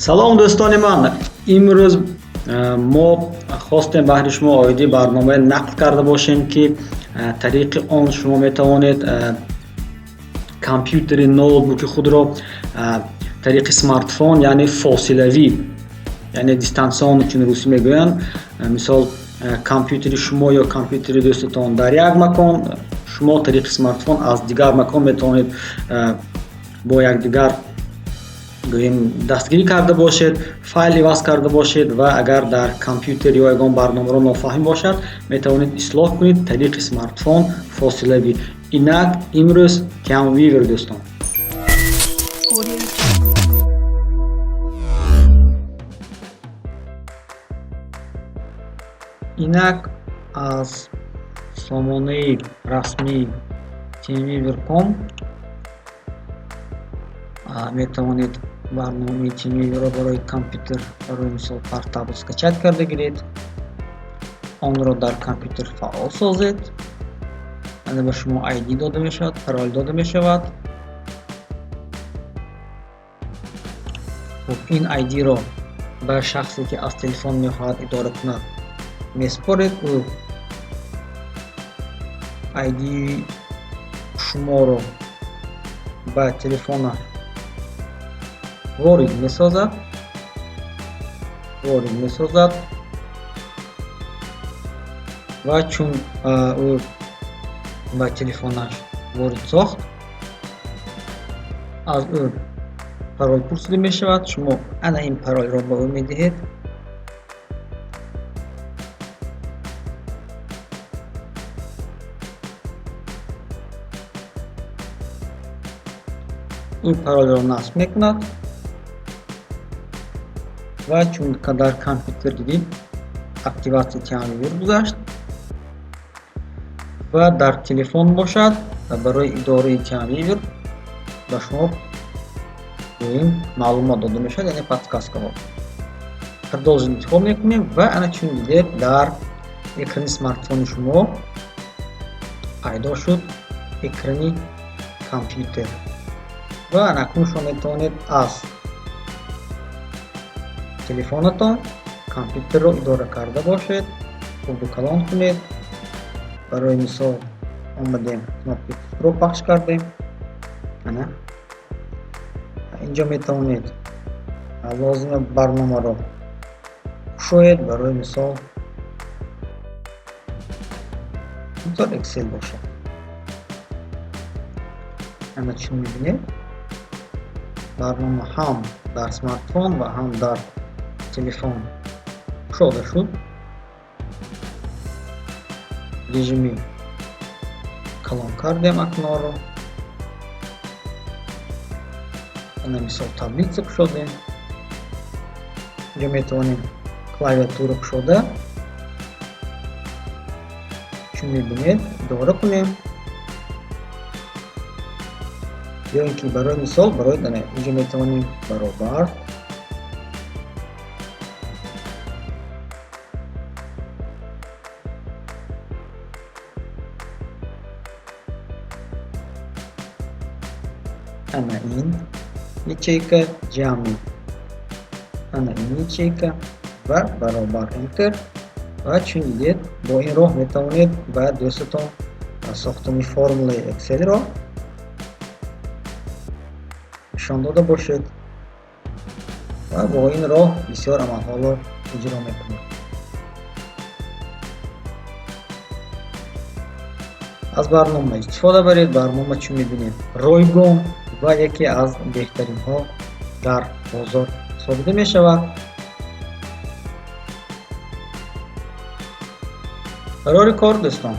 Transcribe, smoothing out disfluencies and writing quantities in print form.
Салом, дӯстони ман. Имрӯз мо хостем баҳри шумо оиди барномае нақл карда бошем, ки тариқи он шумо метавонед компютери, ноутбуки худро тариқи смартфон, яъне фосилавӣ, яъне дистанционно, чун русӣ мегӯянд. Мисол, компютери шумо ё компютери дӯстатон дар як макон, шумо тариқи смартфон аз дигар макон метавонед бо якдигар, гӯем, дастгирӣ карда бошед, файл иваз карда бошед ва агар дар компютер ё ягон барномаро нофаҳмӣ бошад, метавонед ислоҳ кунед тариқи смартфон фосилавӣ. Инак, имрӯз TeamViewer, дӯстон. Audio Jungle. Инак, аз сомонаи расмии teamviewer.com метавонед барномаи TeamViewer-ро барои компютер, барои мисол портабл, скачать карда гиред, онро дар компютер фаъол созед. Ана, ба шумо ID дода мешавад, парол дода мешавад. Хуб, ин ID-ро ба шахсе, ки аз телефон мехоҳад идора кунад, месупоред. Ӯ ID шуморо ба телефонаш ворид месозад ва чун ӯ ба телефонаш ворид сохт, аз ӯ парол пурсида мешавад. Шумо ана ин паролро ба ӯ медиҳед. Ӯ паролро насб мекунад ва чун дар компютер дидед, активатсияи TeamViewer гузашт ва дар телефон бошад, барои идораи TeamViewer ба шумо, гӯем, маълумот дода мешавад, яъне подсказкаҳо. Продолжить интихоб мекунем ва ана, чун дидед, дар экрани смартфони шумо пайдо шуд экрани компютер ва анакнун шумо метавонед аз телефонатон компютерро идора карда бошед, хурду калон кунед. Барои мисол, омадем, кнопкаи пустро пахш кардем. Ана, инҷо метавонед лозима барномаро кушоед. Барои мисол, бигзор Excel бошад. Ана, чун мебинед, барнома ҳам дар смартфон ва ҳам дар телефон кушода шуд. Режими калон кардем окноро. Ана, мисол, таблица кушодем. Инҷо метавонем клавиатура кушода, чун мебинед, идора кунем ё ин ки, барои мисол, барои инҷо метавонем баробар ана ин ячейка ҷамъи ана ин ячейка ва баробар, Enter. Ва чун дидед, бо ин роҳ метавонед ба дӯстатон сохтани формулаи Excelро нишон дода бошед ва бо ин роҳ бисёр амалҳоро иҷро мекунед. Аз барнома истифода баред. Барнома, чун мебинед, ройгон ва яке аз беҳтаринҳо дар бозор ҳисобида мешавад. Барори кор, дӯстон.